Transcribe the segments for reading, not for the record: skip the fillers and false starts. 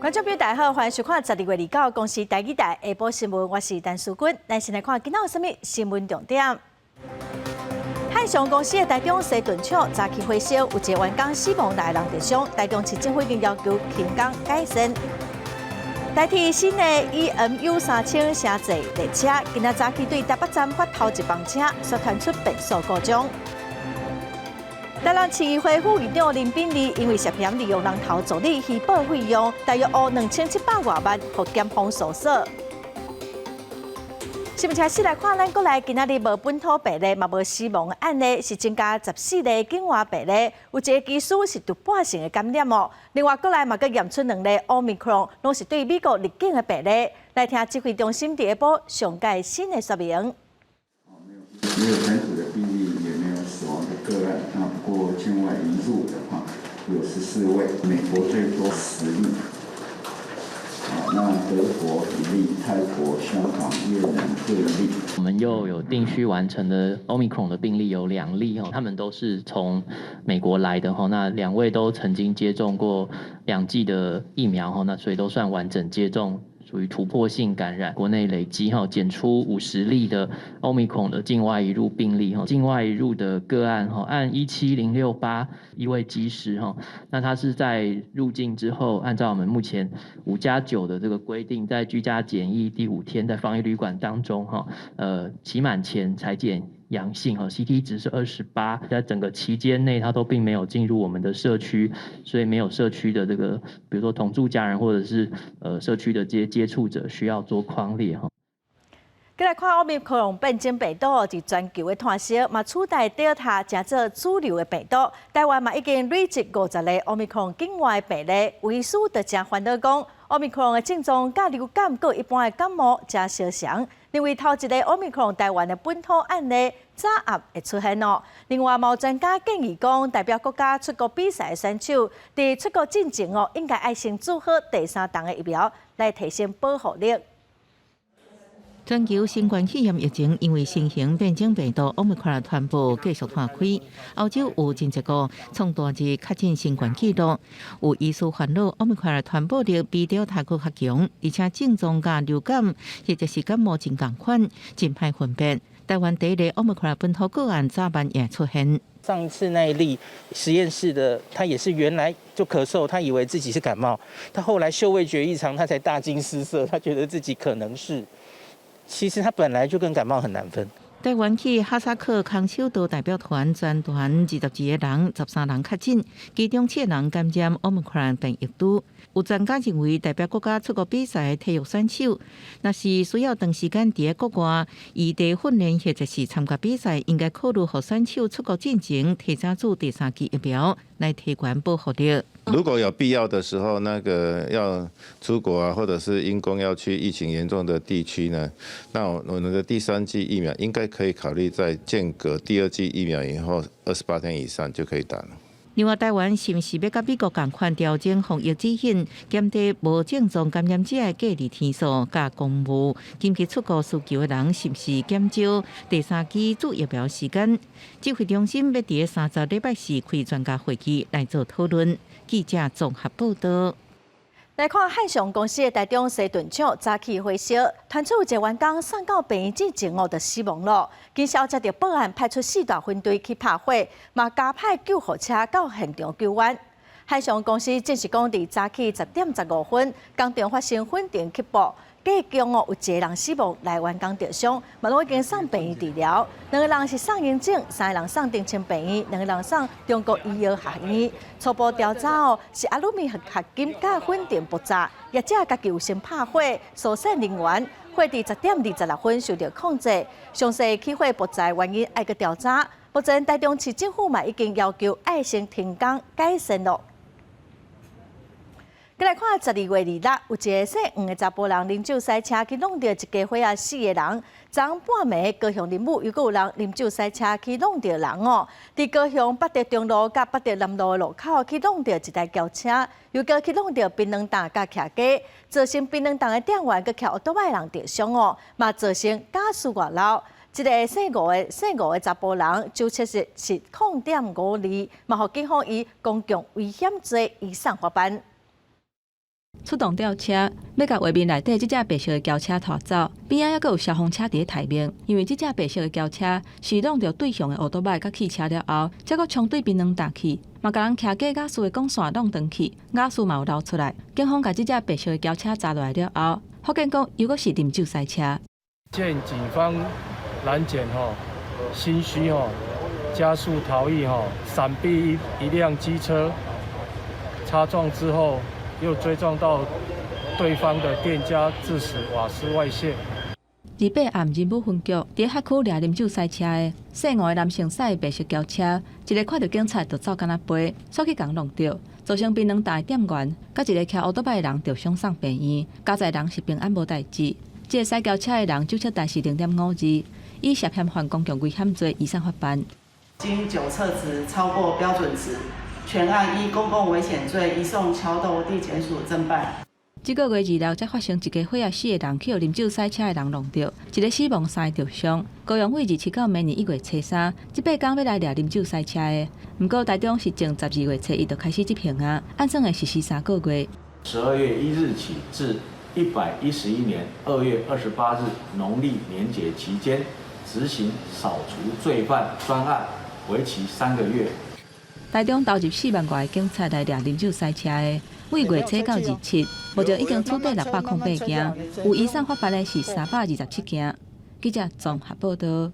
觀眾朋友大家好，歡迎收看12月29公視台語台下晡新聞，我是陳淑君。咱先來看今仔有啥物新聞重點。漢翔公司的台中西屯廠早起火燒，有一個員工死亡，六個人著傷。台中市政府已經要求停工改善。台鐵新的 EMU 3000城際列車，今仔早起對台北站發頭一班車，煞傳出變數故障。台南市議會副議長林秉儷因為涉嫌利用人頭助理虛報費用，大約烏2700外萬，予檢方搜索。新聞開始來看，咱國內今仔日無本土病例，嘛無死亡的案例，是增加14例境外病例，有一個機師是突破性的感染哦。另外，國內嘛閣驗出兩例奧密克戎，攏是對美國入境的病例。來聽指揮中心佇下晡上蓋新的說明。沒有本土的病例，也沒有死亡的個案。那不過境外移入的話有14位，美國最多10例。啊，那德國一例，泰國、香港、越南各一例。我們又有定序完成的 Omicron 的病例有兩例哦，他們都是從美國來的哈。那兩位都曾經接種過兩劑的疫苗哈，那所以都算完整接種。屬於突破性感染，國內累計哈檢出50例的 Omicron 的境外移入病例哈，境外移入的個案哈，案17068一位機師哈，那他是在入境之後，按照我們目前5加9的這個規定，在居家檢疫第五天，在防疫旅館當中哈，期滿前採檢陽性哈，CT 值是28，在整個期間內，他都並沒有進入我們的社區，所以沒有社區的這個，比如說同住家人或者是社區的接觸者需要做匡列哈。閣來看奧密克戎變種病毒佇全球的湠燒，嘛取代德爾塔成做主流的病毒。台灣嘛已經累積50例奧密克戎境外病例，有醫師就誠煩惱講，奧密克戎的症狀佮流感佮一般的感冒誠相像，認為頭一个奧密克戎台灣的本土案例早暗會出現哦。另外，嘛有專家建議講，代表國家出國比賽的選手，佇出國進前哦，應該愛先注好第三針的疫苗，來提升保護力。全球新冠肺炎疫情因為新型變種病毒奧密克戎傳播繼續湠開，歐洲有真濟個創單日確診新冠紀錄，有醫師煩惱奧密克戎傳播力比德爾塔閣較強，而且症狀佮流感或者是感冒真仝款，真歹分辨。台灣第一例奧密克戎本土個案早晚也出現。上一次那一例實驗室的，他也是原來就咳嗽，他以為自己是感冒，他後來嗅味覺異常，他才大驚失色，他覺得自己可能是。其實他本來就跟感冒很難分。台灣去哈薩克空手道代表團全團22個人，13人確診，其中七個人感染奧密克戎變異株。有專家認為，代表國家出國比賽的體育選手，若是需要長時間佇國外異地訓練或者是參加比賽，應該考慮予選手出國進前提早注第三劑疫苗，來提懸保護力。如果有必要的時候，那個要出國啊，或者是因公要去疫情嚴重的地區呢，那我們的第三劑疫苗應該可以考慮在間隔第二劑疫苗以後28天以上就可以打了。另外，台灣是毋是欲佮美國仝款調整防疫指引，減低無症狀感染者的隔離天數，佮公務緊急出國需求的人，是毋是減少第三劑注疫苗時間？指揮中心欲佇30禮拜四開專家會議來做討論。記者綜合報道。來看漢翔公司的台中西屯廠早起火燒，傳出有一個員工送到病院之前哦，就死亡了。警消接著報案，派出四大分隊去拍火，嘛加派救護車到現場救援。漢翔公司證實講，佇早起10點15分，工廠發生粉塵起爆，計共哦有一個人死亡，六個員工著傷，嘛攏已經送病院治療。兩個人是送榮總，三個人送長青病院，兩個人送中國醫藥學院。初步調查哦，是阿魯米合金佮粉塵爆炸，業者家己有先拍火，疏散人員。火佇10點26分受著控制。詳細起火爆炸原因愛閣調查。目前台中市政府嘛已經要求愛先停工改善囉。閣來看12月26，有一个姓黃的查埔人啉酒駛車去挵著一家伙仔四个人。昨半暝高雄林武又閣有人啉酒駛車去挵著人哦。佇高雄八德中路佮八德南路的路口去挵著一台轎車，又閣去挵著檳榔擔佮徛家，造成檳榔擔的店員佮騎歐多擺的人著傷哦，嘛造成家私外漏。這个姓吳的查埔人，酒測是0.52，嘛予警方以公共危險罪移送法辦。出動吊車，欲共畫面內底這隻白色的轎車拖走。邊仔猶閣有消防車佇咧待命，因為這隻白色的轎車是挵著對向的歐多擺佮汽車了後，才閣衝對檳榔踏去，嘛共人騎機瓦斯的管線挵斷去，瓦斯嘛有流出來。警方共這隻白色的轎車查落來了後，發現講猶閣是啉酒駛車。見警方攔檢吼，心虛吼，加速逃逸吼，閃避一輛機車，擦撞之後，又追撞到對方的店家，致使瓦斯外洩。28暗仁武分局佇轄區掠啉酒駛車的，姓吳的男性駛白色轎車，一个看著警察就走敢若飛，煞去共挵著，造成檳榔擔的店員佮一个騎歐多擺的人著傷送病院，加載人是平安無代誌。這个駛轎車的人酒測代是0.52，以涉嫌犯公共危險罪移送法辦。經酒測值超過標準值，全案依公共危險罪移送橋頭地檢署偵辦。這个月26才發生一家伙仔四个人去予啉酒駛車的人挵著，一个死亡，三个著傷。高雄為27到明年1月初3，這八工欲來掠啉酒駛車的，毋過台中是從12月初1就開始執行啊，按算會實施3個月。 12月1日起至111年2月28日農曆年節期間，執行掃除罪犯專案，為期3個月。台中投入4萬外个警察來掠啉酒駛車的，為月初到27，目前已經處理608件，有移送法辦的是327件。記者綜合報道。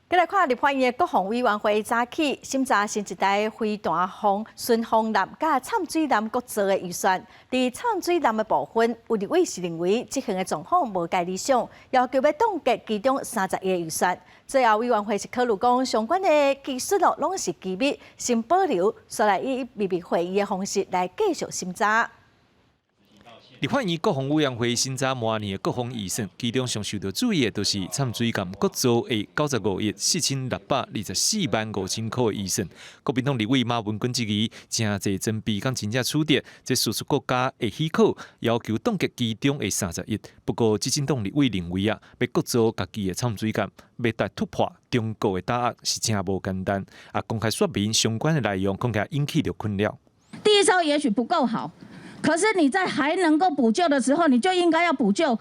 繼來看立法院的國防委員會早起審查新一代飛彈風順風艦佮摻水艦國造的預算。佇摻水艦的部分，有立委是認為執行的狀況無蓋理想，要求欲凍結其中30億的預算。最後委員會是考慮講相關的技術咯，攏是機密，先保留，煞來以秘密會議的方式來繼續審查。立法院國防委員會審查明年的國防預算，其中上受到注意的，就是摻水艦國造的95億4624萬5千箍的預算。國民黨立委馬文君質疑，誠濟裝備敢真正取得，這輸出國家會許可，要求凍結其中的30億。不過，執政黨立委認為啊，欲國造家己的摻水艦，欲來突破中國的打壓是誠無簡單。啊，公開說明相關的內容，恐驚引起著困擾。第一艘也許不夠好。可是你在還能夠補救的時候，你就應該要補救。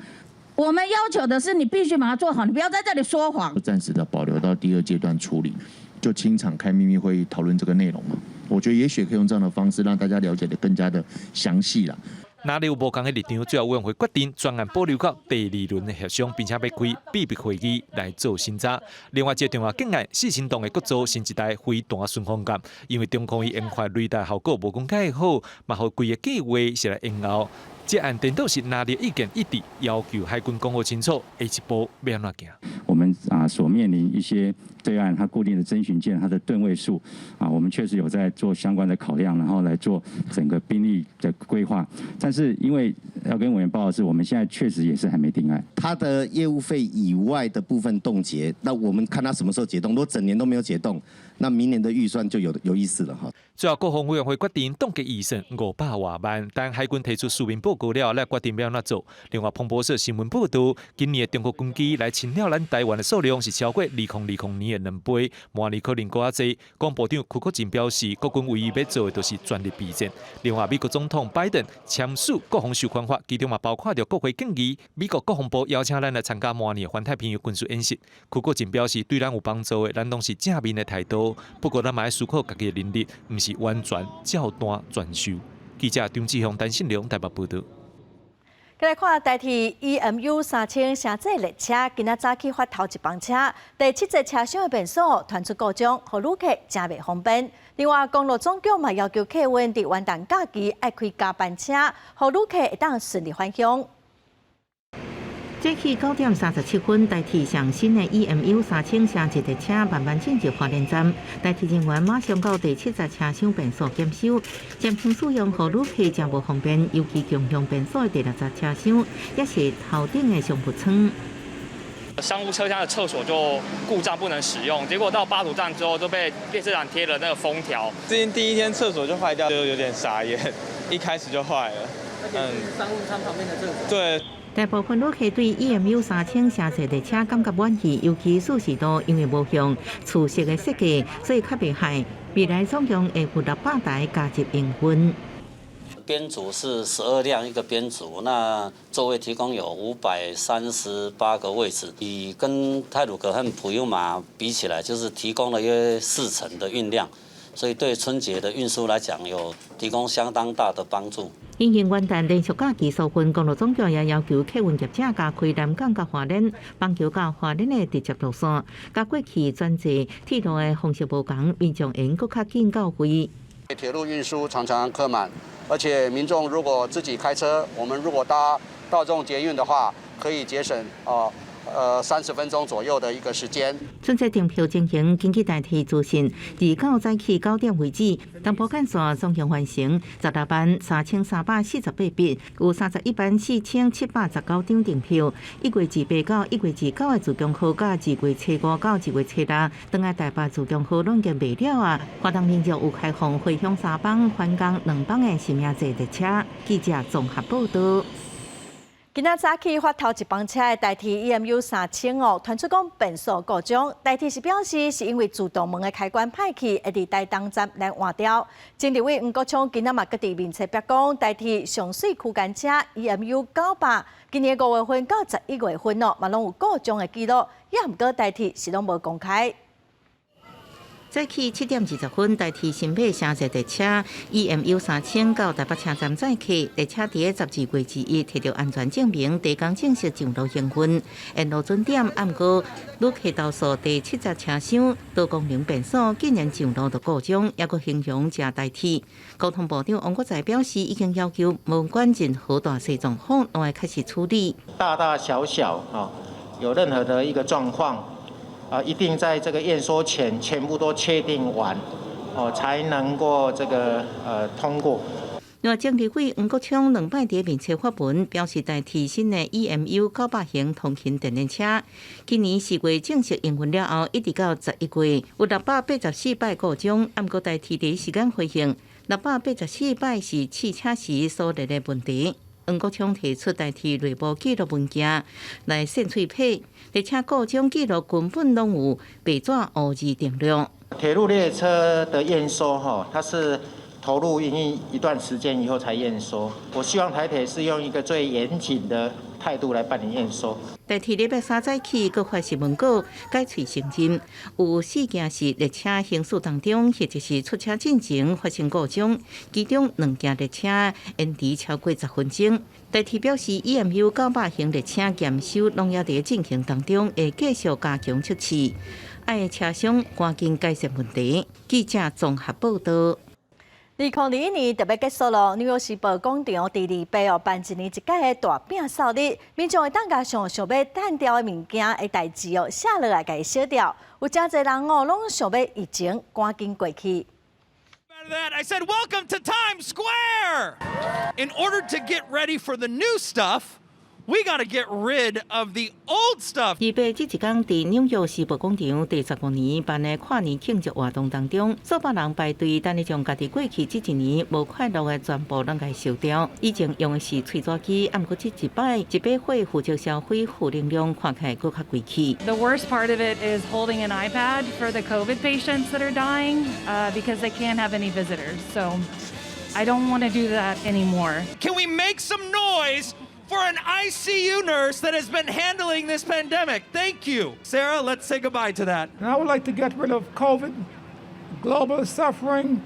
我們要求的是你必須把它做好，你不要在這裡說謊。暫時的保留到第二階段處理，就清場開秘密會議討論這個內容嘛。我覺得也許可以用這樣的方式讓大家了解得更加的詳細啦。哪裡有無仝的立場，最後委員會決定專案保留到第二輪的協商，並且欲開秘密會議來做審查。另外一個重要建案，4000噸的國造新一代飛彈順風艦，因為中科院研發雷達效果無講蓋好，嘛予規个計劃是來延後。這案顛倒是藍綠意見一致，要求海軍講好清楚，下一步欲按怎行。我們啊所面臨一些對岸它固定的偵巡艦，它的噸位數啊，我們確實有在做相關的考量，然後來做整個兵力的規劃。但是因為要跟委員報告的是，我們現在確實也是還沒定案。他的業務費以外的部分凍結，那我們看他什麼時候解凍。如果整年都沒有解凍，那明年的預算就有意思了哈。最後國防委員會決定凍結預算500外萬，等海軍提出書面報告了，來決定欲按怎做。另外，彭博社新聞報道，今年的中國軍機來侵擾咱台灣的數量是超過2020年的2倍，明年可能閣較濟。國防部長邱國正表示，國軍唯一欲做的就是全力備戰。另外，美國總統拜登簽署國防授權法，其中嘛包括著國會建議，美國國防部邀請咱來參加明年的環太平洋軍事演習。邱國正表示，對咱有幫助的，咱攏是正面的態度。不過，咱嘛愛思考家己的能力，毋是完全照單全收。記者張志雄、陳信良台北報道。繼來看台鐵 EMU 3000城際列車，今仔早起發頭一班車，第七節車廂的便所傳出故障，予旅客誠袂方便。另外，公路總局嘛要求客運佇元旦假期愛開加班車，予旅客會當順利返鄉。早起9點37分，台鐵上新的 EMU 3000城際列車慢慢進入花蓮站。台鐵人員馬上到第七節車廂便所檢修，暫停使用，予旅客誠無方便。尤其共用便所的第六節車廂，也是頭頂的商務艙。商務車廂的廁所就故障不能使用，結果到八堵站之後就被列車長貼了那個封條。最近第一天廁所就壞掉，就有點傻眼，一開始就壞了。嗯，商務艙旁邊的廁所。對。大部分旅客對 EMU 3000城際列車感覺滿意，尤其舒適度，因為無像磁石的設計，所以較袂害。未來總共會有600台加入營運。編組是12輛一個編組，那座位提供有538個位置，以跟太魯閣和普悠瑪比起來，就是提供了約四成的運量，所以對春節的運輸來講，有提供相當大的幫助。因應元旦連續假期紓困，公路總局也要求客運業者加開南港佮花蓮、板橋佮花蓮的直接路線，佮過去轉坐鐵路的方式無仝，民眾會閣較緊到位。鐵路運輸常常客滿，而且民眾如果自己開車，我們如果搭大眾捷運的話，可以節省30分鐘左右的一個時間。春節訂票情形，根據台鐵資訊，自九早起9點為止，東部幹線總共完成163,348筆，有314,719張訂票。1月28到1月29的自強號，佮2月5到2月6，轉來台北自強號攏已經賣了啊！花東民眾有開放回鄉三班、返工兩班的實名制列車。記者綜合報道。今仔早起發頭一班車的台鐵 EMU 3000哦，傳出講變數故障。台鐵是表示是因為自動門的開關歹去，會佇台東站來換掉。前立委黃國昌今仔嘛閣佇面冊表講，台鐵上媠區間車 EMU 900，今年5月份到11月份哦，嘛攏有故障的記錄，也毋過台鐵是攏無公開。早起7點20分，台鐵新北城際列車 EMU 3000到台北車站載客，列車佇12月21提著安全證明，提供正式上路營運。沿路準點，毋過旅客投訴第7節車廂多功能變速竟然上路就故障，猶閣形容誠台鐵。交通部長王國材表示，已經要求無管任何大細狀況，攏愛開始處理。大大小小啊，有任何的一個狀況。啊，一定在這個驗收前全部都確定完，哦，才能夠這個通過。另外，前立委黃國昌兩擺佇面冊發文，表示台鐵新的 EMU 900型通勤電聯車，今年4月正式營運了後，一直到11月，有684擺故障，毋過台鐵第一時間回應，684擺是試車時所列的問題。黃國昌提出台鐵內部記錄文件來算喙䆀，列車故障記錄根本攏有白紙烏字定量。鐵路列車的驗收，哈，它是投入營運一段時間以後才驗收。我希望台鐵是用一個最嚴謹的態度來辦理驗收。台鐵禮拜三早起，閣發新聞稿改喙承認，有四件是列車行駛當中，或者是出車進前發生故障，其中兩件列車延遲超過10分鐘。台鐵表示，EMU 900型列車檢修攏猶佇進行當中，會繼續加強測試，愛車廂趕緊改善問題。記者綜合報道。2021年就欲結束囉，紐約時報廣場佇禮拜哦辦一年一屆的大餅掃日，民眾會當共上想欲擲掉的物件的代誌哦，寫落來共伊燒掉。有誠濟人哦，攏想欲疫情趕緊過去。 I said, "Welcome to Times Square." In order to get ready for the new stuff, we got to get rid of the old stuff. 禮拜這一工，佇紐約時報廣場第15年辦的跨年慶祝活動當中，數百人排隊等咧將家己過去這一年無快樂的全部攏共燒掉。以前用的是碎紙機，毋過這一擺一把火負責銷毀負能量，看起來閣較貴氣。 The worst part of it is holding an iPad for the COVID patients that are dying, because they can't have any visitors. So I don't want to do that anymore. Can we make some noise for an ICU nurse that has been handling this pandemic? Thank you. Sarah, let's say goodbye to that. And I would like to get rid of COVID, global suffering,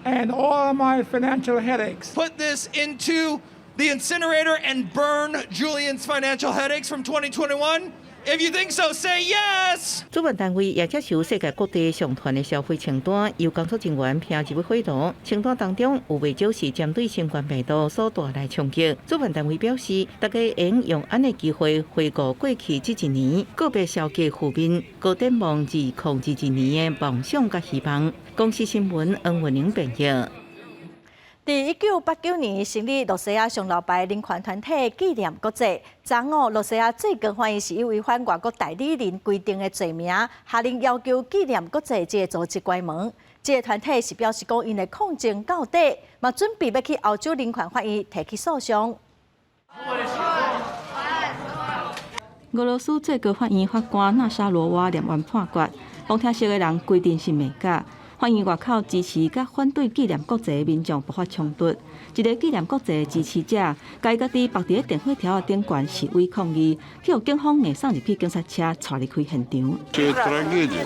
and all my financial headaches. Put this into the incinerator and burn Julian's financial headaches from 2021? If you think so, say yes. 主辦單位也接受世界各地上傳的銷毀清單，由工作人員拋入火爐。清單當中有袂少是針對新冠病毒所帶來衝擊。主辦單位表示，大家會用按呢機會回顧過去這一年，告別消極負面，閣展望2022年的夢想佮希望。公視新聞黃文玲編譯。佇1989年成立露西亞上老牌人權團體紀念國際，昨昏露西亞最高法院是以違反外國代理人規定的罪名，下令要求紀念國際這個組織關門。這個團體是表示講，𪜶會抗爭到底，嘛準備欲去歐洲人權法院提起訴訟。俄羅斯最高法院法官納沙羅娃念完判決，旁聽席的人規陣是罵甲。法院外口支持佮反對紀念國際的民眾爆發衝突。一个紀念國際的支持者，共家己縛佇咧電火柱仔頂懸示威抗議，去予警方硬送入去警察車帶離開現場。 Это трагедия,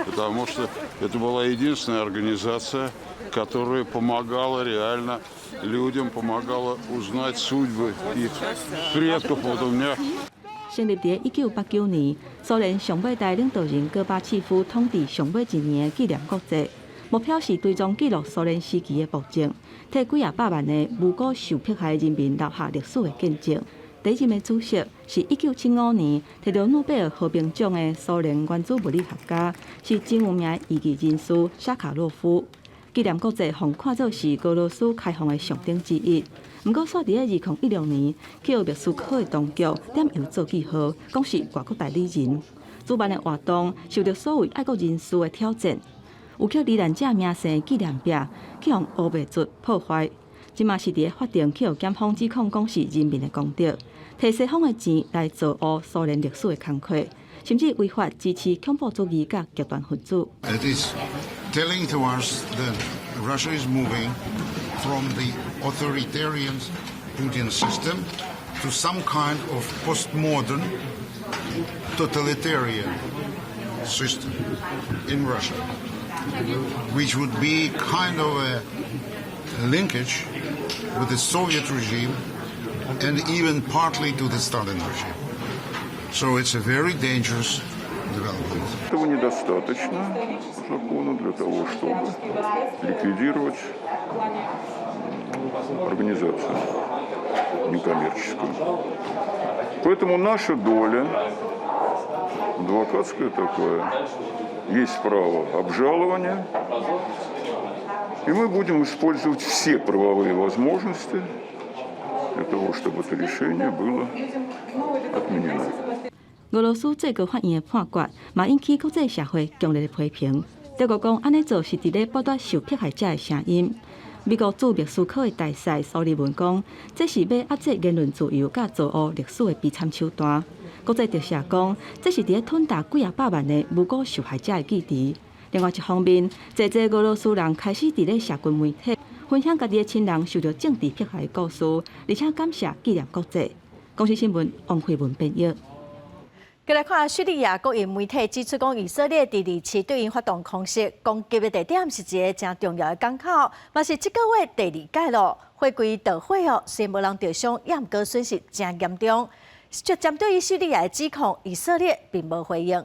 потому что это была единственная организация, которая помогала реально людям, помогала узнать судьбы их предков. Вот у меня 成立佇1989年，蘇聯上尾代領導人戈巴契夫統治上尾一年的紀念國際，目標是追蹤記錄蘇聯時期的暴政，替幾仔百萬的無辜受迫害人民留下歷史的見證。第一任的主席是1975年提著諾貝爾和平獎的蘇聯原子物理學家，是真有名的異議人士沙卡洛夫。紀念國際予看做是俄羅斯開放的象徵之一。毋過，煞佇咧2016年，去予莫斯科的當局點油做記號，講是外國代理人。主辦的活動受著所謂愛國人士的挑戰，有去罹難者名姓的紀念壁去予烏白捽破壞。這嘛是佇咧法庭去予檢方指控講是人民的公敵，提西方的錢來造污蘇聯歷史的工課，甚至違法支持恐怖主義佮極端分子。 It is telling to us that Russia is moving from the authoritarian Putin system to some kind of postmodern totalitarian system in Russia, which would be kind of a linkage with the Soviet regime and even partly to the Stalin regime. So it's a very dangerous development. Этого недостаточно закона для того, чтобы ликвидировать организацию некоммерческую. Поэтому наша доля, адвокатская такая, есть право обжалования, и мы будем использовать все правовые возможности для того, чтобы это решение было отменено. 俄羅斯最高法院的判決，嘛引起國際社會強烈的批評。德國講，按呢做是佇咧剝奪受迫害者的聲音。美國駐莫斯科的大使蘇利文講，這是欲壓制言論自由佮造烏歷史的悲慘手段。國際特赦講，這是佇咧吞噬幾仔百萬的無辜受害者的記憶。另外一方面，濟濟俄羅斯人開始佇咧社群媒體分享家己的親人受著政治迫害的故事，而且感謝紀念國際。公視新聞王慧文編譯。過來看敘利亞國營媒體指出，講以色列佇二七對𪜶發動空襲，攻擊的地點是一个誠重要的港口，嘛是這个月第二擺囉。貨櫃著火哦，雖然無人著傷，也毋過損失誠嚴重。就針對於敘利亞的指控，以色列並無回應。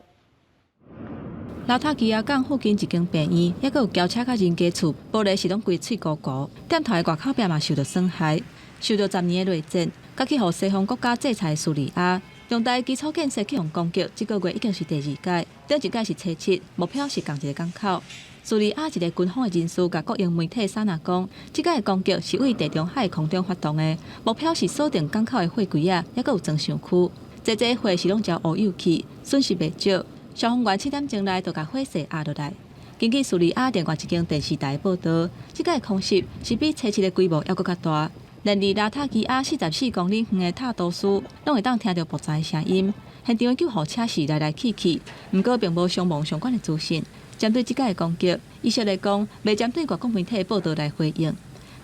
拉塔基亞港附近一間病院，猶閣有轎車佮人家厝，玻璃是攏規碎糊糊。店頭的外口壁嘛受著損害。受著10年的內戰，佮去予西方國家制裁的敘利亞，重大基礎建設去予攻擊，這个月已經是第二擺，頂一擺是初七，目標是仝一个港口。敘利亞一个軍方的人士共國營媒體薩納講，這擺的攻擊是對地中海空中發動的，目標是鎖定港口的貨櫃仔，猶閣有裝箱區。這濟貨是攏焦烏有去，損失袂少。消防員7點鐘內就共火勢壓落來。根據敘利亞另外一間電視台報導，這擺的空襲是比初七的規模猶閣較大。連離拉塔基亞44公里遠的塔多斯，攏會當聽著爆炸的聲音。現場的救護車是來來去去，毋過並無傷亡相關的資訊。針對這擺的攻擊，以色列講袂針對外國媒體的報導來回應。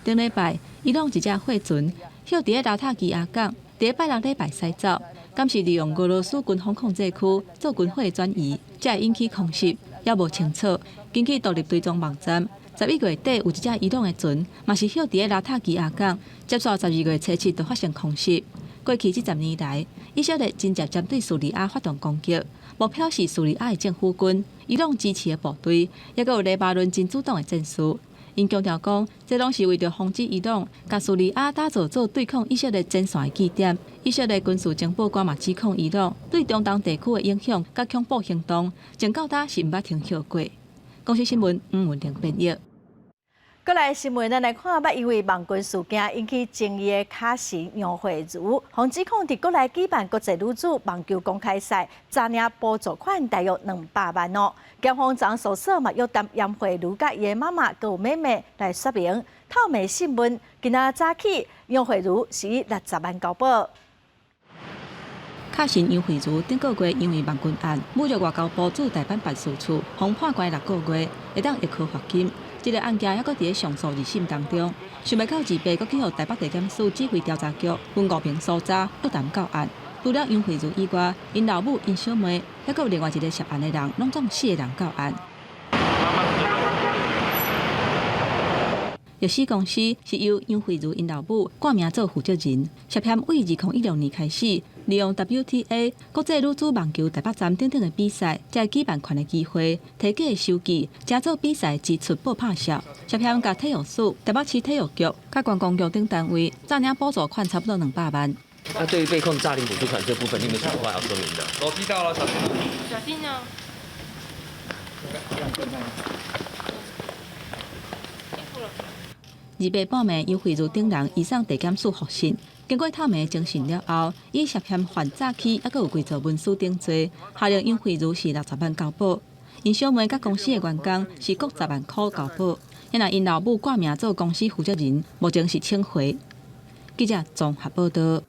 頂禮拜，伊朗一隻貨船歇佇咧拉塔基亞港，佇咧拜六禮拜駛走，敢是利用俄羅斯軍方控制區做軍火轉移，才會引起空襲，猶無清楚。根據獨立追蹤網站，11月底有一隻伊朗的船，嘛是歇佇咧拉塔基亞港，接續12月初七就發生空襲。過去這10年來，以色列真濟針對敘利亞發動攻擊，目標是敘利亞的政府軍、伊朗支持的部隊，猶閣有黎巴嫩真主黨的戰士。𪜶強調講，這攏是為著防止伊朗共敘利亞打造做對抗以色列前線的據點。以色列軍事情報官嘛指控伊朗對中東地區的影響佮恐怖行動，從到今是毋捌停歇過。公視新聞吳文玲編譯。過來新聞，咱來看，捌因為網軍事件引起爭議的卡神楊蕙如，予指控佇國內舉辦國際女子網球公開賽，詐領補助款大約200萬哦。檢方昨訴訟嘛，約談楊蕙如佮伊的媽媽閣有妹妹來說明。透明訊問，今仔早起楊蕙如是以60萬交保。卡確信楊惠如頂個月因為網軍案侮辱外交部駐大阪辦事處，予判關6個月，會當易科罰金。這個案件猶閣佇咧上訴二審當中，想袂到28閣去予台北地檢署指揮調查局分五名搜查約談到案。除了楊惠如以外，𪜶老母、𪜶小妹，猶閣有另外一個涉案的人，攏總四個人到案。藥師公司是由楊惠如𪜶老母掛名做負責人，涉嫌對2016年開始，利用 WTA 國際女子網球台北站等等的比賽，才舉辦權的機會，提假收據，假做比賽支出報拍銷，涉嫌共體育署、台北市體育局、佮觀光局等單位詐領補助款差不多200萬。那對於被控詐領補助款這部分，你有沒有什麼話要說明的？我知道了，小心。小心哦。28半暝，楊惠如等人移送地檢署複訊，經過透明偵訊了後，以涉嫌犯詐欺，猶閣有偽造文書等罪，下令楊惠如是60萬交保。𪜶小妹佮公司的員工是各10萬箍交保。因若𪜶老母掛名做公司負責人，目前是請回。記者綜合報道。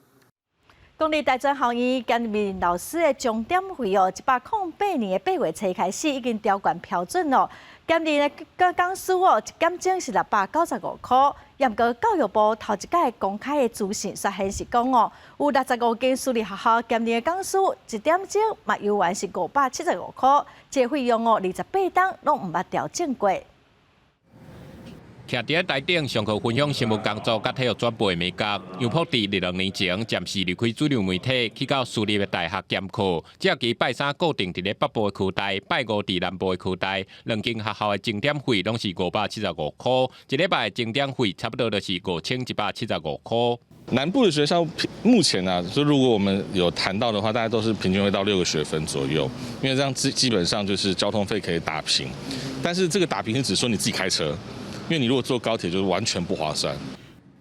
公立大專校院兼任老師的鐘點費哦，108年的8月初開始已經調懸標準咯。兼任的講師哦，一點鐘是695箍。毋過教育部頭一擺公開的資訊，煞顯示講哦，有65間私立學校兼任的講師一點鐘嘛猶原是575箍，這個費用哦，28冬攏毋捌調整過。徛佇咧台頂上課分享新聞工作佮體育轉播的美角，楊博佇2年前暫時離開主流媒體，去到私立的大學兼課。這期拜三固定佇咧北部的區大，拜五佇南部的區大，兩間學校的鐘點費攏是575箍，一禮拜的鐘點費差不多就是5175箍。南部的學校目前啊，就如果我們有談到的話，大概都是平均會到6個學分左右，因為這樣基本上就是交通費可以打平，但是這個打平是指說你自己開車。因為你如果坐高鐵，就是完全不划算。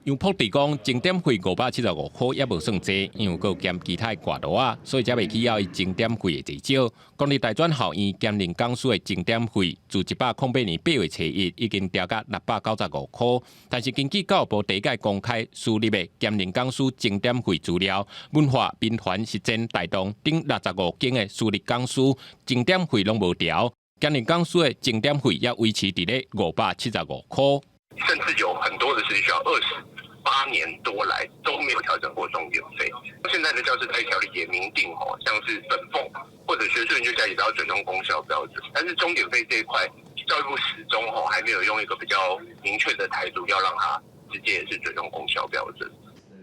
楊博智講，鐘點費575箍也無算濟，因為閣兼其他掛路仔，所以才袂去要伊鐘點費的濟少。公立大專校院兼任講師的鐘點費，自108年8月初一已經調到695箍。但是根據教育部第一屆公開私立的兼任講師鐘點費資料，文化、民傳、實踐、大同等65間的私立講師鐘點費攏無調。兼任講師的鐘點費也維持佇咧575箍，甚至有很多的私立學校28年多來都沒有調整過鐘點費。現在的教師待遇條例也明定，吼，像是本俸或者學術研究加給都要準用公校標準，但是鐘點費這一塊，教育部始終吼還沒有用一個比較明確的態度，要讓它直接也是準用公校標準。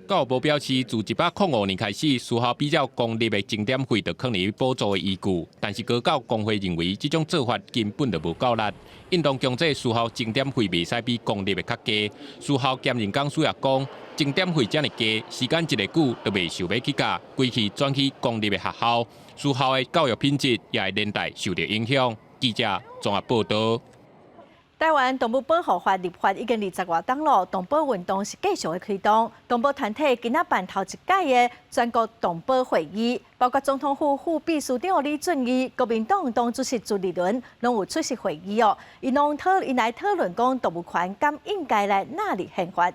教育部表示，自105年開始，私校比照公立的鐘點費，就囥佇補助的依據。但是高教工會認為，這種做法根本就無夠力，應當強制私校鐘點費袂使比公立的較低。私校兼任講師也講，鐘點費遮爾低，時間一个久就袂想欲去教，規氣轉去公立的學校，私校的教育品質也會連帶受到影響。記者綜合報道。台灣動物保護法立法已經20外冬咯，動保運動是繼續的推動。動保團體今仔辦頭一屆的全國動保會議，包括總統府副秘書長李俊毅、國民黨黨主席朱立倫，攏有出席會議哦。𪜶攏討𪜶來討論講動物權敢應該來納入憲法。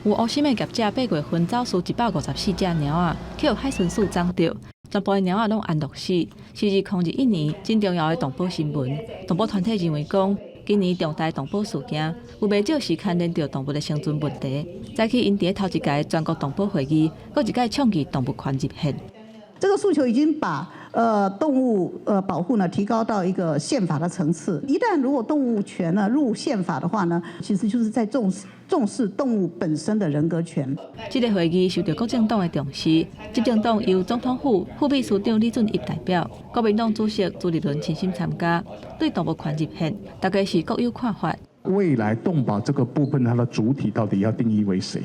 有烏心的業者8月份走私154隻貓仔，去予海巡署摠著。全部的貓仔攏安樂死，是2021年真重要的動保新聞。動保團體認為講，今年重大動保事件有袂少是牽連著動物的生存問題。早起𪜶佇頭一屆全國動保會議，閣一擺倡議動物權入憲。這個訴求已經把動物保護呢提高到一個憲法的層次。一旦如果動物權呢入憲法的話呢，其實就是在重視動物本身的人格權。這個會議受到各政黨的重視，執政黨由總統府副秘書長李俊毅代表，國民黨主席朱立倫親身參加。對動物權入憲，大家是各有看法。未來動保這個部分，它的主體到底要定義為誰？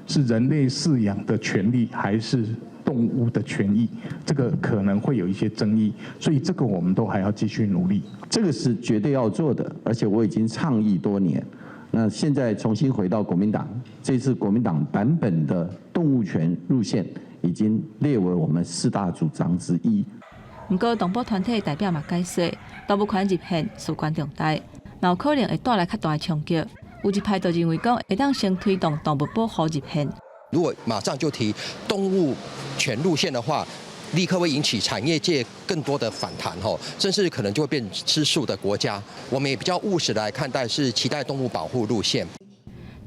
是人類飼養的權利，還是動物的權益？這個可能會有一些爭議，所以這個我們都還要繼續努力。這個是絕對要做的，而且我已經倡議多年。那現在重新回到國民黨，這次國民黨版本的動物權入憲已經列為我們四大主張之一。毋過，動保團體代表嘛解釋，動物權入憲事關重大，若有可能會帶來較大的衝擊。有一派就認為講，會當先推動動物保護入憲。如果馬上就提動物權路線的話，立刻會引起產業界更多的反彈，吼，甚至可能就會變吃素的國家。我們也比較務實來看待，是期待動物保護路線。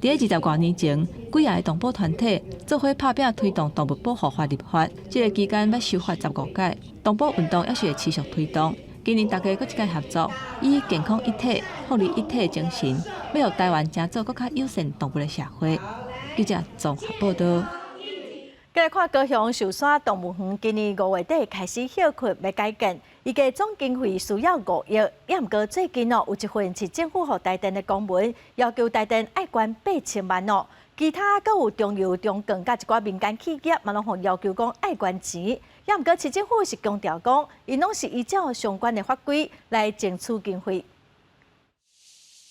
佇咧20外年前，幾仔个動保團體做伙拍拚推動動物保護法立法。這个期間欲修法15屆，動保運動猶是會持續推動。今年大家閣一擺合作，以健康一體、福利一體的精神，欲予台灣成做閣較友善動物的社會。記者綜合報道。繼續看高雄壽山動物園，今年5月底開始歇睏欲改建，預計總經費需要5億。也毋過最近哦，有一份市政府予台電的公文，要求台電愛捐8000萬哦。其他閣有中油、中鋼佮一寡民間企業嘛，攏予要求講愛捐錢。也毋過市政府是強調講，𪜶攏是依照相關的法規來爭取經費。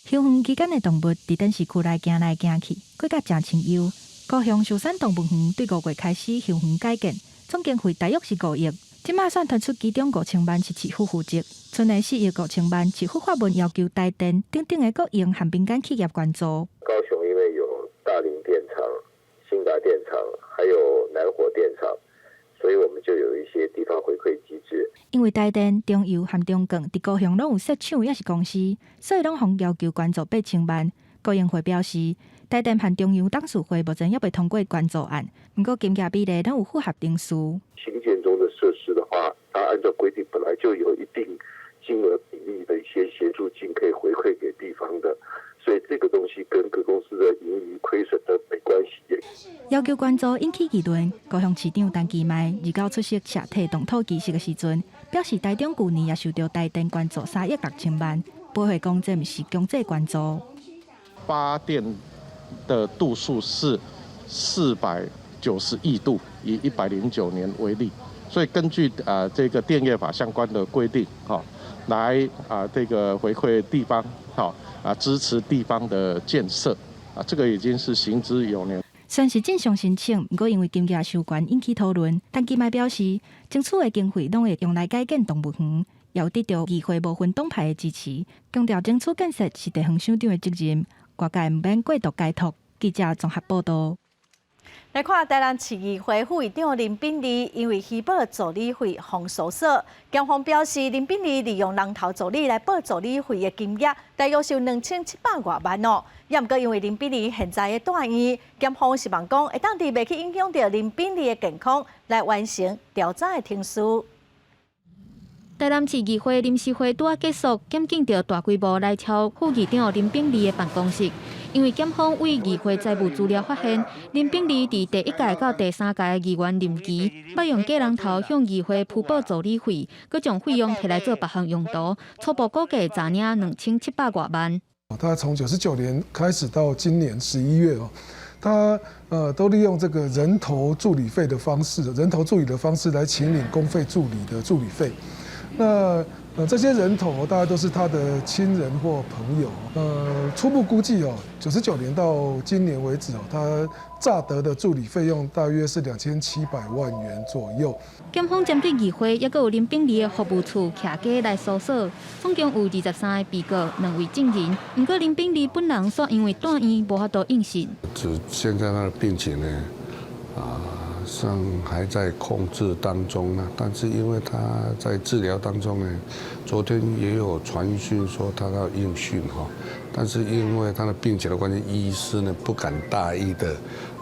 休園期間的動物佇展示區內行來行去，過甲誠清幽。高雄壽山動物園對5月開始休園改建，總經費大約是5億。這馬算傳出其中5000萬是市府負責，賰的4億5000萬市府發文要求台電等等的國營和民間企業捐助。高雄因為有大林電廠、興達電廠，還有南火電廠，所以我們就有一些地方回饋機制。因為台電、中油和中鋼佇高雄攏有設廠抑是公司，所以攏予要求捐助8000萬。國營會表示，台電和中油董事會目前猶未通過捐助案，毋過金額比例攏有符合程序。興建中的設施的話，它按照規定本來就有一定金額比例的一些協助金可以回饋給地方的，所以這個東西跟各公司的盈餘虧損的沒關係。要求捐助引起議論，高雄市長陳其邁29出席社體動土儀式的時陣，表示台中舊年也收著台電捐助3億6千萬，駁回講這毋是強制捐助。發電的度數是490億度，以109年為例，所以根據啊這個電業法相關的規定，哈，來啊這個回饋地方，哈啊支持地方的建設，啊這個已經是行之有年。雖然是正常申請，毋過因為金額傷懸引起討論。陳其邁表示，爭取的經費攏會用來改建動物園，也有得著議會無分黨派的支持，強調爭取建設是地方首長的責任。外界毋免過度解讀。記者綜合報道。來看台南市議會副議長林秉儷，因為虛報助理費予搜索，檢方表示林秉儷利用人頭助理來報助理費的金額，大約是有2700外萬哦。也毋過因為林秉儷現在佇住院，檢方希望講會當佇袂去影響著林秉儷的健康，來完成調查的程序。台南市議會臨時會拄仔結束，檢警就大規模來抄副議長林秉儷的辦公室，因為檢方對議會財務資料發現，林秉儷佇第一屆到第三屆議員任期，捌用假人頭向議會虛報助理費，閣將費用提來做別項用途，初步估計詐領2700外萬。他從99年開始到今年11月哦，他都利用這個人頭助理費的方式，人頭助理的方式來請領公費助理的助理費。那這些人頭大概都是他的親人或朋友。初步估計哦，99年到今年為止哦，他詐得的助理費用大約是2700萬元左右。檢方針對議會，抑閣有林秉儷的服務處徛家來搜索，總共有23個被告，兩位證人。毋過林秉儷本人煞因為住院無法度應訊。只現在他的病情呢，啊，尚還在控制當中呢，但是因為他在治療當中呢，昨天也有傳訊說他要應訊哈，但是因為他的病情的關係，醫師呢不敢大意的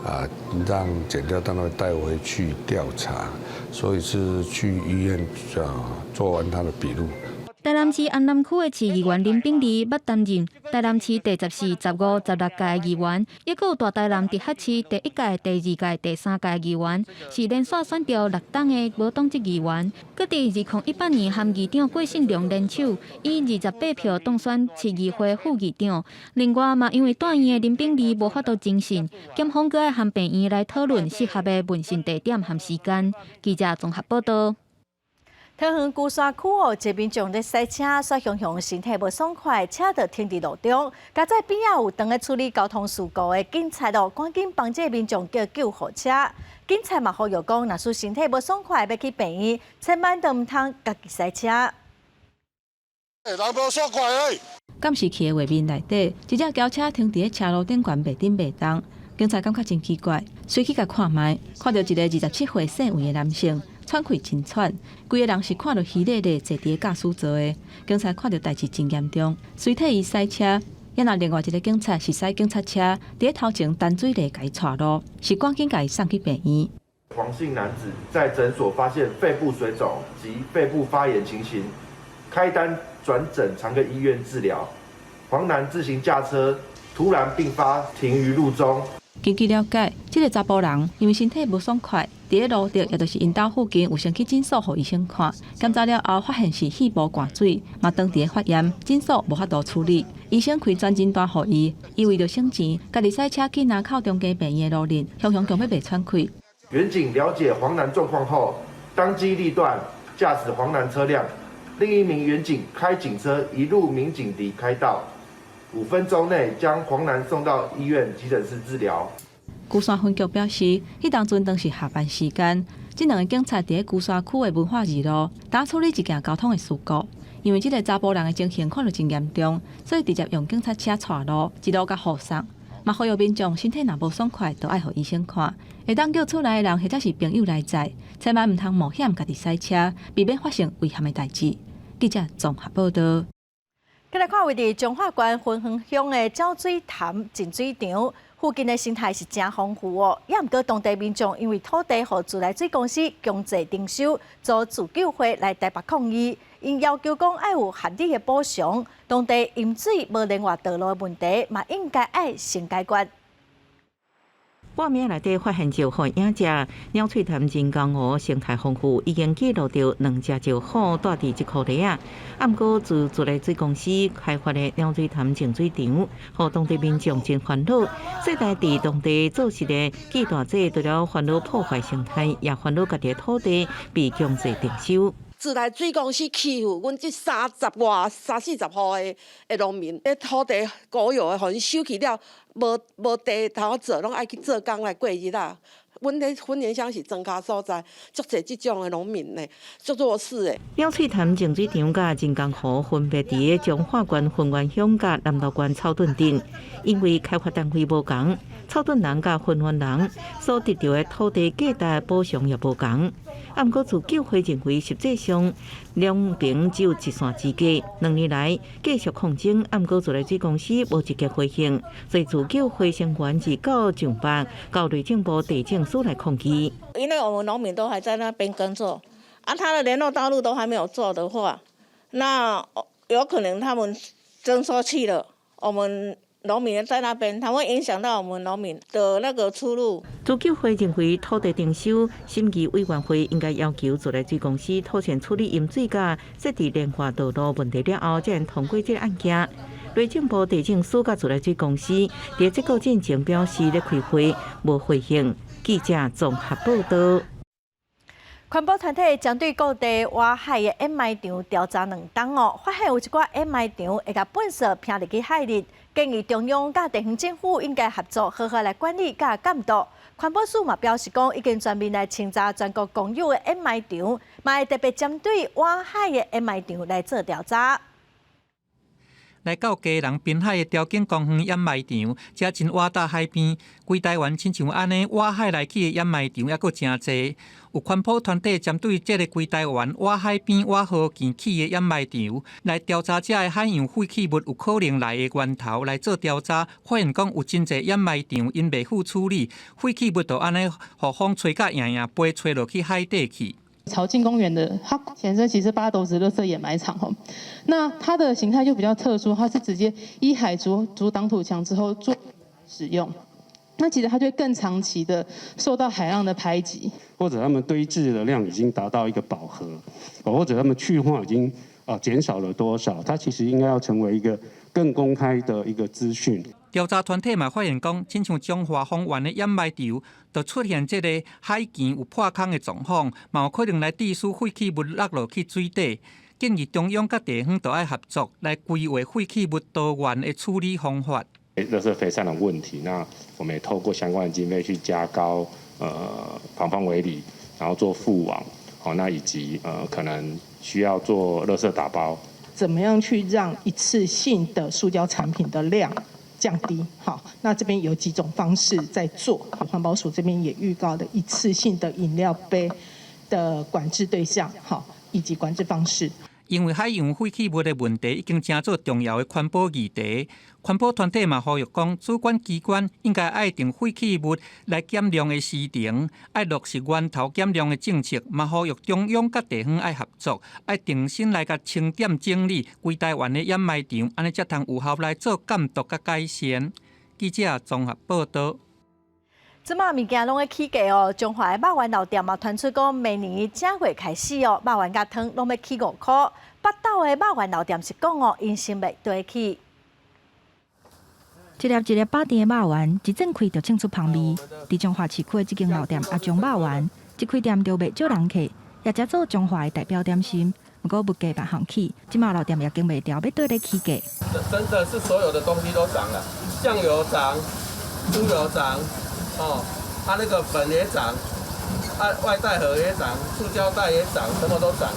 啊，讓檢調單位帶回去調查，所以是去醫院啊做完他的筆錄。台南市安南區的市議員林秉儷，捌擔任台南市第14、15、16屆議員，抑閣有大台南直轄市第一屆、第二屆、第三屆議員，是連續選著六黨的無黨籍議員。閣佇2018年和議長郭信良聯手，以28票當選市議會副議長。另外嘛，因為住院的林秉儷無法度偵訊，檢方閣愛和病院來討論適合的問訊地點和時間。記者綜合報道。桃園龜山區哦，一民眾咧駛車，煞雄雄身體無爽快，車就停佇路中。佳哉邊仔有當咧處理交通事故的警察哦，趕緊幫這个民眾叫救護車。警察嘛呼籲講，若是身體無爽快，欲去病院，千萬都毋通家己駛車。欸，人無爽快欸！監視器的畫面內底，一隻轎車停佇咧車路頂懸袂振袂動。警察感覺真奇怪，隨去共看覓，看著一个27歲姓魏的男性，喘氣真喘，規个人是看著虛咧咧坐佇個駕駛座的。警察看著代誌真嚴重，隨替伊駛車。也若另外一个警察是駛警察車，佇頭前擔水泥共伊帶路，是趕緊共伊送去病院。黃姓男子在診所發現肺部水腫及肺部發炎情形，開單轉診長庚醫院治療。黃男自行駕車突然病發，停於路中。根據了解，這个查埔人因為身體無爽快，佇咧蘆竹，也就是𪜶兜附近有先去診所予醫生看，檢查了後發現是肺部灌水，嘛當地發炎，診所無法度處理。醫生開轉診單予伊，伊為著省錢，家己駛車去林口長庚病院的路面，雄雄強欲袂喘氣。員警了解黃男狀況後，當機立斷駕駛黃男車輛，另一名員警開警車一路鳴警笛開道。5分鐘內將黃男送到醫院急診室治療。龜山分局表示，彼當陣當是下班時間，這兩个警察佇咧龜山區的文化二路，當處理一件交通的事故。因為這个查埔人的情形看著真嚴重，所以直接用警察車帶路，一路共護送。嘛，呼籲民眾身體若無爽快，就愛予醫生看。會當叫厝內的人或者是朋友來載，千萬毋通冒險家己駛車，避免發生危險的代誌。記者綜合報道。再來看，位佇彰化縣芬園鄉的鳥水潭淨水場附近的生態是誠豐富哦。也毋過當地民眾因為土地予自來水公司強制徵收，組自救會來台北抗議，𪜶要求講愛有合理的補償，當地飲水無聯外道路的問題嘛應該愛先解決。半暝內底發現石虎影隻鳥喙潭人工湖生態豐富，已經記錄著兩隻石虎蹛佇這箍犁仔。啊，毋過自自來水公司開發的鳥喙潭淨水場，予當地民眾真煩惱。世代佇當地做事的紀大姐，除了煩惱破壞生態，也煩惱家己的土地被強制徵收。自來水公司欺負阮這三十外、三四十戶的農民，這土地國有的，予𪜶收去了，無地通做，攏愛去做工來過日仔。阮咧芬園鄉是莊跤所在，足濟這種的農民呢，足弱勢的。鳥喙潭淨水場佮人工湖分別佇彰化縣芬園鄉佮南投縣草屯鎮，因為開發單位無仝，草屯人佮芬園人所得著的土地價值補償也無仝。啊，毋過自救會認為實際上兩邊只有一線之隔。2年來繼續抗爭，啊，毋過自來水公司無積極回應，所以自救會成員自到上北到內政部地政署來抗議。因為我們農民都還在那邊耕作，啊，他的聯絡道路都還沒有做的話，那有可能他們徵收去了，我們農民在那邊，他會影響到我們農民的那個出路。自救會認為土地徵收審議委員會應該要求自來水公司妥善處理飲水佮設置連外道路問題了後，才能通過這个案件。內政部地政署佮自來水公司佇這個進前表示咧開會，無回應。記者綜合報道。環保團體針對各地挖海的掩埋場調查2冬哦，發現有一寡掩埋場會共糞埽拋入去海裡，建議中央佮地方政府應該合作，好好來管理佮監督。環保署嘛表示講，已經全面來清查全國公有的掩埋場，嘛會特別針對挖海的掩埋場來做調查。來到基隆濱海的潮境公園掩埋場，遮真倚搭海邊，規台灣親像按呢倚海來起的掩埋場，猶閣誠濟。有環保團體針對這个規台灣倚海邊、倚河墘起的掩埋場，來調查遮的海洋廢棄物有可能來的源頭來做調查，發現講有真濟掩埋場𪜶袂赴處理廢棄物，就按呢予風吹甲硬硬飛吹落去海底去。潮境公園的，它前身其實八斗子垃圾掩埋場吼，那它的形態就比較特殊，它是直接依海築擋土牆之後做使用，那其實它就會更長期的受到海浪的拍擊，或者他們堆置的量已經達到一個飽和，或者他們去化已經減少了多少，它其實應該要成為一個更公開的一個資訊。調查團體嘛發現講，親像彰化豐原的掩埋場，就出現這个海墘有破空的狀況，嘛有可能來致使廢棄物落落去水底。建議中央佮地方都愛合作，來規劃廢棄物多元的處理方法。垃圾飛散的問題，那我們也透過相關的經費去加高防風圍籬，然後做覆網，好，那以及可能需要做垃圾打包。怎麼樣去讓一次性的塑膠產品的量降低。好，那這邊有幾種方式在做，環保署這邊也預告了一次性的飲料杯的管制對象，好，以及管制方式。因為海洋廢棄物的問題已經成做重要的環保議題，環保團體嘛呼籲講，主管機關應該愛定廢棄物來減量的時程，愛落實源頭減量的政策，嘛呼籲中央佮地方愛合作，愛定心來共清點整理規台灣的掩埋場，按呢才通有效來做監督佮改善。記者綜合報道。這馬物件攏咧起價哦，彰化的肉圓老店嘛，傳出講明年正月開始哦，肉圓佮湯攏欲起5箍。北斗的肉圓老店是講哦，𪜶先袂對起。一粒一粒飽甜的肉圓，一展開就衝出芳味。佇彰化市區的這間老店阿彰肉圓，一開店就袂少人客，也成做彰化的代表點心。毋過物價嘛向起，這馬老店也頂袂牢，欲綴咧起價。真的是所有的東西都漲了，醬油漲，豬油漲。哦，它那個粉也漲，啊外帶盒也漲，塑膠袋也漲，什麼都漲。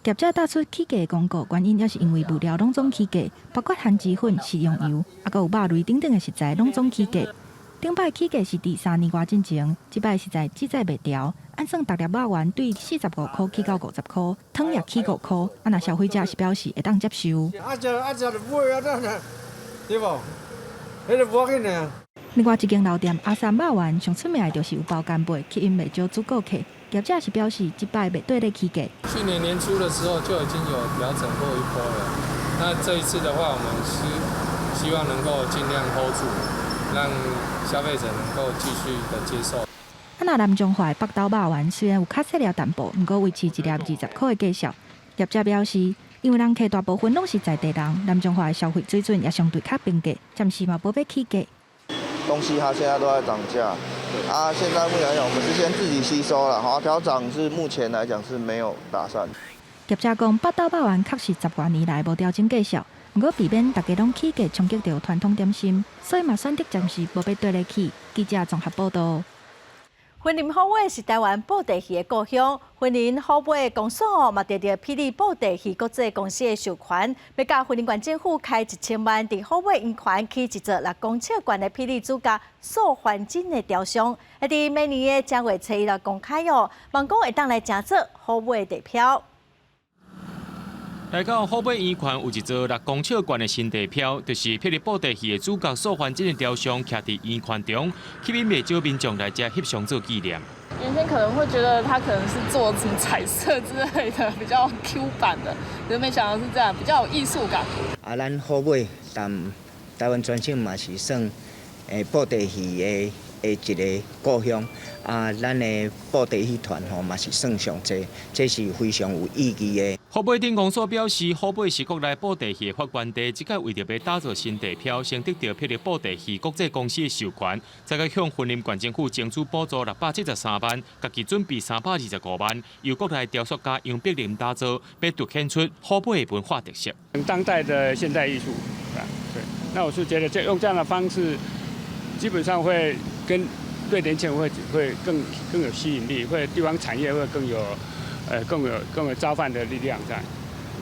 業者打出起價的公告，原因也是因為物料攏總起價，包括番薯粉、食用油，抑閣有肉類等等的食材攏總起價。頂擺起價是佇3年外進前，這擺實在志在袂牢。按算逐粒肉圓對45箍起到50箍，湯也起5箍，啊若消費者是表示會當接受。啊這啊這就買啊，這對無？彼個無要緊的。另外一間老店阿三肉圓上出名的就是有包干貝，吸引袂少主顧客。業者是表示，這擺袂綴咧起價。去年年初的時候就已經有調整過一波了，那這一次的話，我們希望能夠盡量 hold 住，讓消費者能夠繼續的接受。啊，若南彰化北斗肉圓雖然有較細粒淡薄，毋過維持一粒20箍的價數。業者表示，因為人客大部分攏是在地人，南彰化的消費水準也相對較平價，暫時嘛無欲起價。東西它現在都在漲價，啊，現在目前來講，我們是先自己吸收了，好，調漲是目前來講是沒有打算。業者講，北斗肉圓確實10外年來無調整價數，毋過避免逐家攏起價衝擊著傳統點心，所以嘛選擇暫時無欲綴咧起。記者綜合報道。雲林虎尾是台灣布袋戲的故鄉，雲林虎尾公所嘛得著霹靂布袋戲國際公司的授權，欲佮雲林縣政府開1000萬，佇虎尾圓環起一座6公尺懸的霹靂主角素還真的雕像，欲佇明年的正月初一來公開哦，望講會當來成做虎尾地標。來到虎尾圓環有一座6公尺懸的新地標，就是霹靂布袋戲的主角素還真的雕像，徛佇圓環中，吸引袂少民眾來遮翕相做紀念。原先可能會覺得他可能是做什麼彩色之類的，比較 Q 版的，可是沒想到是這樣，比較有藝術感。啊，咱虎尾蜑台灣全省嘛是算布袋戲的一个故鄉。啊，咱的布袋戲團吼嘛是算上濟，這是非常有意義的。虎尾鎮公所表示，虎尾是國內布袋戲的發源地，這擺為著欲打造新地標，先得著霹靂布袋戲國際公司的授權，再閣向雲林縣政府爭取補助673萬，家己準備325萬，由國內雕塑家楊碧林打造，欲凸顯出虎尾的文化特色。當代的現代藝術，啊，對，那我是覺得這用這樣的方式，基本上會跟對年輕人會更有吸引力，會地方產業會更有召喚的力量在。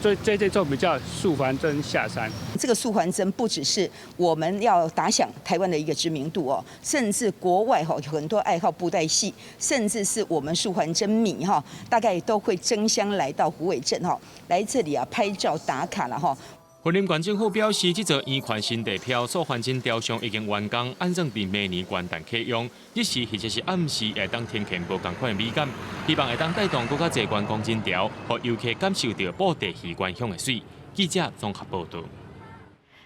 所以這件作品叫素還真下山。這個素還真不只是我們要打響台灣的一個知名度哦，甚至國外哈有很多愛好布袋戲，甚至是我們素還真迷哈，大概都會爭相來到虎尾鎮哈，來這裡啊拍照打卡了哈。雲林縣政府表示，這座圓環新地標素還真雕像已經完工，按算佇明年元旦啟用。日時或者是暗時會當呈現無仝款的美感，希望會當帶動閣較濟觀光人潮，予遊客感受著布袋戲原鄉的媠。記者綜合報導。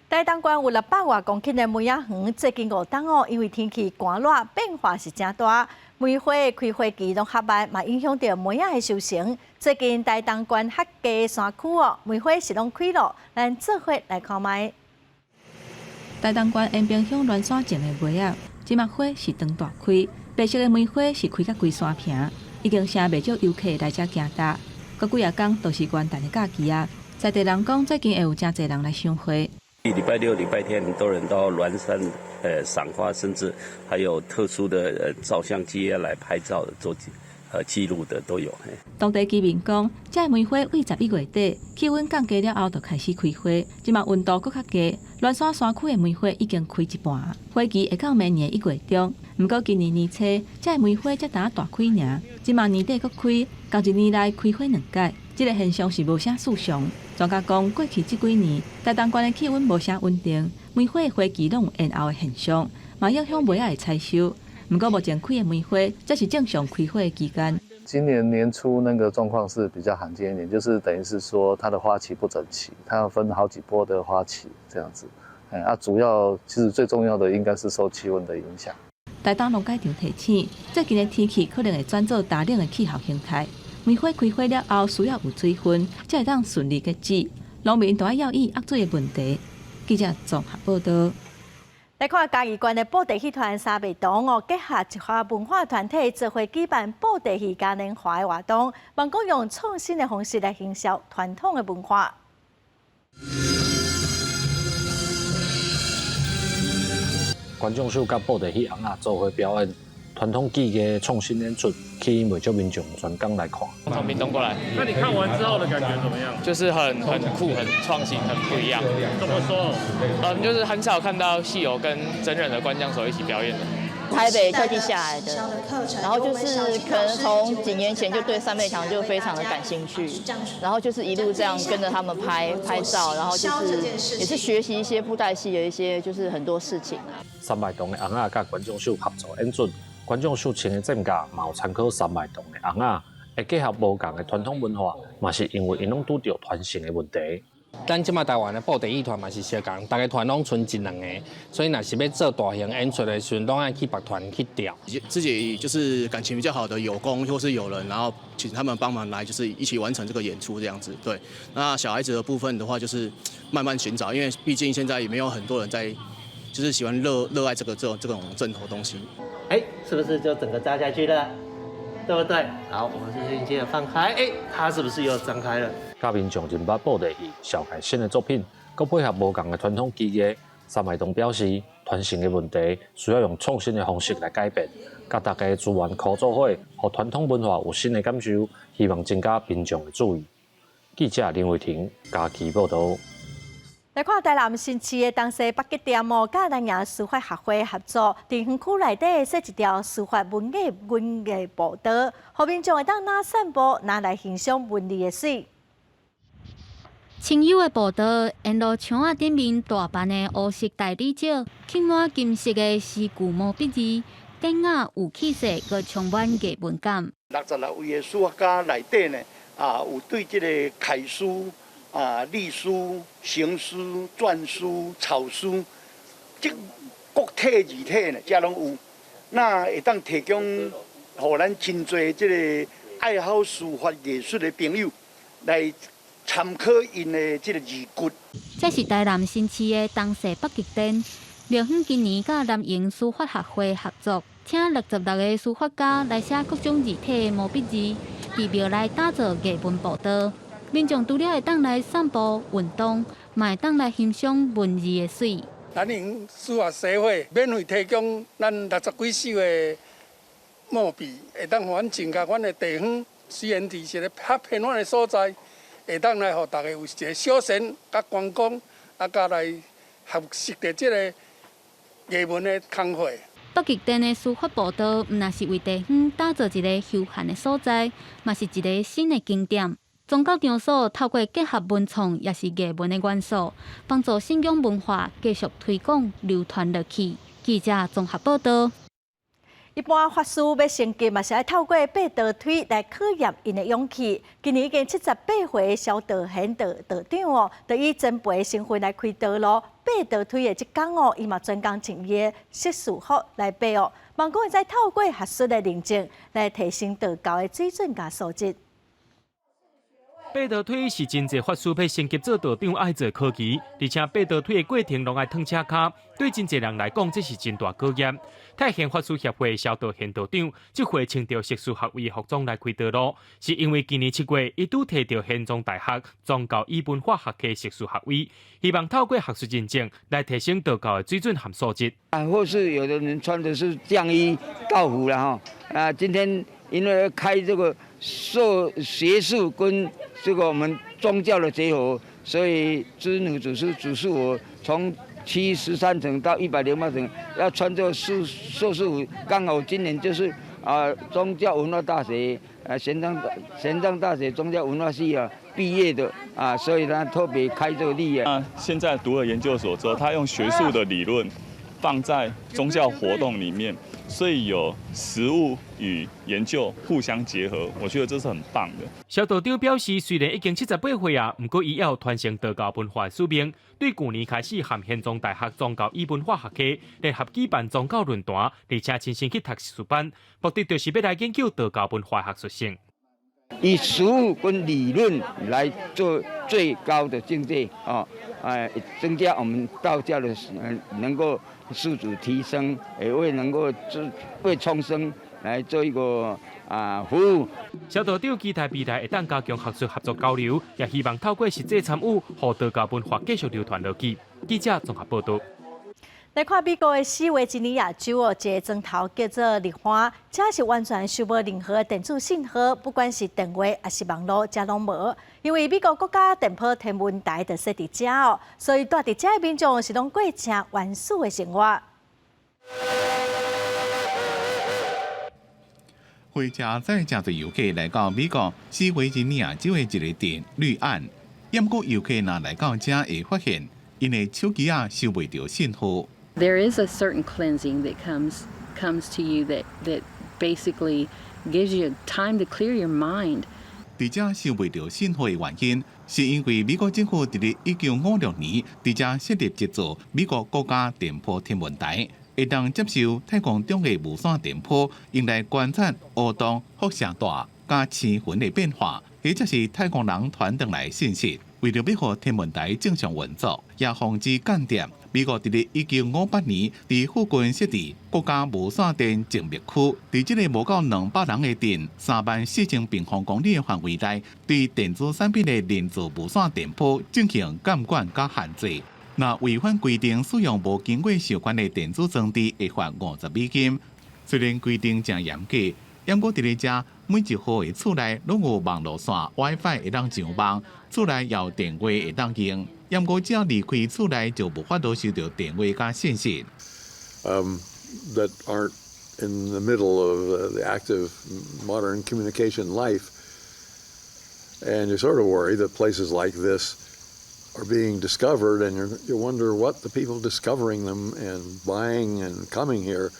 台東縣有600外公頃的梅仔園，最近5冬哦，因為天氣寒熱變化是誠大，梅花的開花期攏較慢，嘛影響著梅仔的收成。最近台東縣較低山區哦，梅花是攏開囉，咱做伙來看覓。台東縣延平鄉巒山種的梅仔，這馬花是長大開，白色的梅花是開甲規山坪，已經成袂少遊客來遮行踏。閣幾仔工就是元旦的假期啊，在地人講最近會有誠濟人來賞花。禮拜六、禮拜天，很多人到巒山，賞花，甚至還有特殊的照相機來拍照做記錄的都有。當地居民講，這梅花對11月底氣溫降低了後就開始開花，這馬溫度閣較低，巒山山區的梅花已經開一半，花期會到明年1月中。毋過今年年初，這梅花才剛大開爾，這馬年底閣開，仝一年內開花兩擺，這个現象是無啥異常。專家講，過去這幾年台東縣的氣溫無啥穩定，梅花的花期攏有延後的現象，嘛影響梅仔的採收。毋過目前開的梅花，才是正常開花的期間。今年年初那個狀況是比較罕見一點，就是等於是說它的花期不整齊，它要分好幾波的花期這樣子。哎，啊，主要其實最重要的應該是受氣溫的影響。台東農改場提醒，最近的天氣可能會轉做乾冷的氣候形態，梅花開花了後需要有水分，才會當順利結籽。農民都愛留意壓水的問題。記者綜合報道。來看嘉義縣的布袋戲團三麥堂哦，結合一個文化團體，做伙舉辦布袋戲嘉年華的活動，望講用創新的方式來行銷傳統的文化。觀眾秀佮布袋戲尪仔做伙表演，傳統技藝創新演出，吸引袂少民眾專工來看。從屏東過來。那你看完之後的感覺怎麼樣？就是很酷、很創新、很不一樣。怎麼說？就是很少看到戲偶跟真人的觀將手一起表演的。台北特地下來的，然後就是可能從幾年前就對三麥堂就非常的感興趣，然後就是一路這樣跟着他們拍拍照，然後就是也是學習一些布袋戲的一些就是很多事情啊。三麥堂的尪仔佮觀眾秀合作演出，觀眾秀穿的戰甲嘛有參考三麥堂的尪仔，會結合無仝的傳統文化，嘛是因為𪜶攏拄著傳承的問題。咱這馬台灣的布袋戲團嘛是相仝，逐个團攏賰一兩個，所以若是欲做大型演出的時陣，攏愛去別團去調。自己就是感情比較好的友工或是友人，然後請他們幫忙來，就是一起完成這個演出這樣子。對，那小孩子的部分的話，就是慢慢尋找，因為畢竟現在也沒有很多人在，就是喜歡熱愛這種陣頭東西。哎，是不是就整個扎下去了？對不對？好，我們是輕輕的放開，哎，它是不是又張開了？佮民眾認捌布袋戲，紹介新的作品，閣配合無仝的傳統技藝，三麥堂表示，傳承的問題需要用創新的方式來改變，佮大家資源合作伙，予傳統文化有新的感受，希望增加民眾的注意。記者林偉婷嘉義報導。來看台南新市的東勢北極店哦，佮南營書法學會合作，佇園區內底設一條書法文藝步道，予民眾會當若散步，若來欣賞文字的水。清幽的步道，沿路牆仔頂面大範的烏色大理石，刻滿金色的詩句毛筆字，典雅有氣勢，閣充滿藝文感。66位的書法家內底呢，啊，有對這个楷書、啊，隸書、行書、篆書、草書，這各體字體呢，遮攏有。那會當提供予咱真濟這个愛好書法藝術的朋友來參考𪜶的這个字跡。這是台南新市的東勢北極殿，廟方今年佮南營書法學會合作，請66個書法家來寫各種字體的毛筆字，佇廟內打造藝文步道。民眾除了會當來散步、運動，嘛會當來欣賞文字的水。南營書法協會免費提供咱60幾首的毛筆，會當予阮增加阮的地方。雖然佇一个較偏遠的所在，會當來予大家有一个休閒、佮觀光，啊，佮來學習著這个藝文的工課。北極殿的書法步道，毋但是為地方打造一个休閒的所在，嘛是一个新的景點。宗教場所透過結合文創，也是藝文的元素，幫助信仰文化繼續推廣流傳落去。記者綜合報道。一般法師欲升級，嘛是愛透過爬道梯來考驗𪜶的勇氣。今年已經78歲的蕭道賢道道長哦，就以前輩身份來開道路。爬道梯的這工哦，伊嘛專工穿伊的學士服來爬哦。望講會使透過學術的認證來提升道教的水準佮素質。爬道梯是真濟法師欲升級做道長愛做考期，而且爬道梯的過程攏愛褪赤跤，對真濟人來講，這是真大考驗。泰賢法師協會蕭道賢道長，這回穿著碩士學位服裝來開道路，是因為今年7月，伊拄提著玄奘大學宗教與文化學系碩士學位，希望透過學術認證來提升道教的水準和素質。啊，或是有的人穿的是絳衣道服了哈，啊，今天因為開這個學術跟這個我們宗教的結合，所以尊主祖師祖師我從73層到108層，要穿這個壽司服，剛好今年就是啊宗教文化大學啊玄奘大學宗教文化系啊畢業的啊，所以他特別開這個例啊。那現在讀了研究所之後，他用學術的理論放在宗教活動裡面，所以有實務與研究互相結合，我覺得這是很棒的。蕭道長表示，雖然已經78歲啊，毋過伊猶有傳承道教文化的使命。對舊年開始，和玄奘大學宗教與文化學系聯合舉辦宗教論壇，而且親身去讀碩士班，目的就是欲來研究道教文化學術性。以實務跟理論來做最高的境界啊！哎，增加我們道教的能夠素質提升，也為能夠為眾生來做一個啊服務。蕭道長期待未來會當加強學術合作交流，也希望透過實際參與，予道教文化繼續流傳落去。記者綜合報導。來看美國的西維吉尼亞州哦，一個莊頭叫做綠花，這是完全收無任何電子信號，不管是電話抑是網路，遮攏無。因為美國國家電波天文台就設佇遮哦，所以蹛佇遮的民眾是攏過誠原始的生活。火車載誠濟遊客來到美國西維吉尼亞州的一个鎮綠岸，毋過遊客若來到遮會發現，𪜶的手機仔收袂著信號。 There is a certain cleansing that comes to you that basically gives you time to clear your mind. 佇遮收袂著信號的原因，是因為美國政府佇咧1956年佇遮設立一座美國國家電波天文台，會當接收太空中的無線電波，用來觀察黑洞、輻射帶佮星雲的變化，或者是太空人傳轉來信息。為著欲予天文台正常運作，也防止間諜，美國佇咧1958年佇附近設置國家無線電靜謐區，佇這个無夠200人的鎮34,000平方公里的範圍內，對電子產品的人造無線電波進行監管佮限制。若違反規定使用無經過授權的電子裝置，會罰50美金。雖然規定誠嚴格，毋過佇咧遮每一戶的厝內攏有網路線 WiFi 會當上網，厝內也有電話會當用。毋過只要離開厝內，就無法度收著電話佮信息。 That aren't in the middle of the active modern communication life. And you sort of worry that places like this are being discovered, and you wonder what the people discovering them and buying and coming here.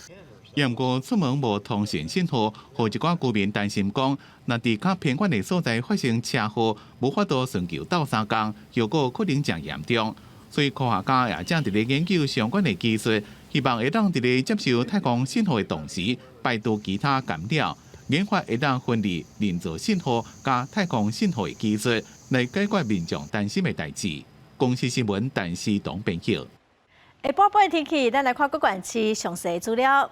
毋過出門無通訊信號，予一寡居民擔心講，若佇較偏遠的所在發生車禍，無法度尋求鬥相共，後果可能誠嚴重。所以科學家也正佇咧研究相關的技術，希望會當佇咧接收太空信號的同時，排除其他干擾，研發會當分離人造信號佮太空信號的技術，來解決民眾擔心的代誌。公視新聞陳思彤編輯。下晡半天氣，咱來看各縣市詳細資料。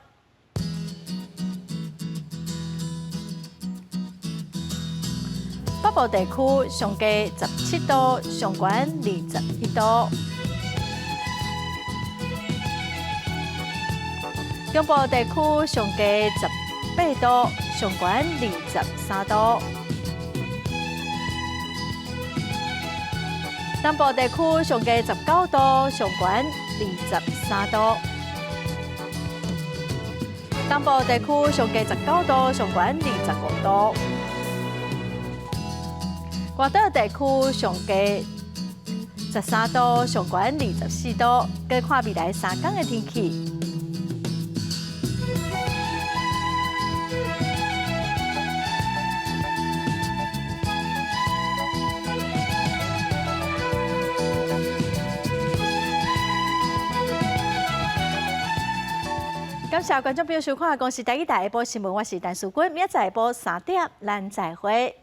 北部地區上低17度，上懸21度。中部地區上低18度，上懸23度。南部地區上低19度，上懸23度。東部地區上低19度，上懸25度。外島地區上低13度，上懸24度。閣看未來3天的天氣。感謝觀眾朋友收看《公視台語台下晡新聞》，我是陳淑君，明仔載下晡3點，咱再會。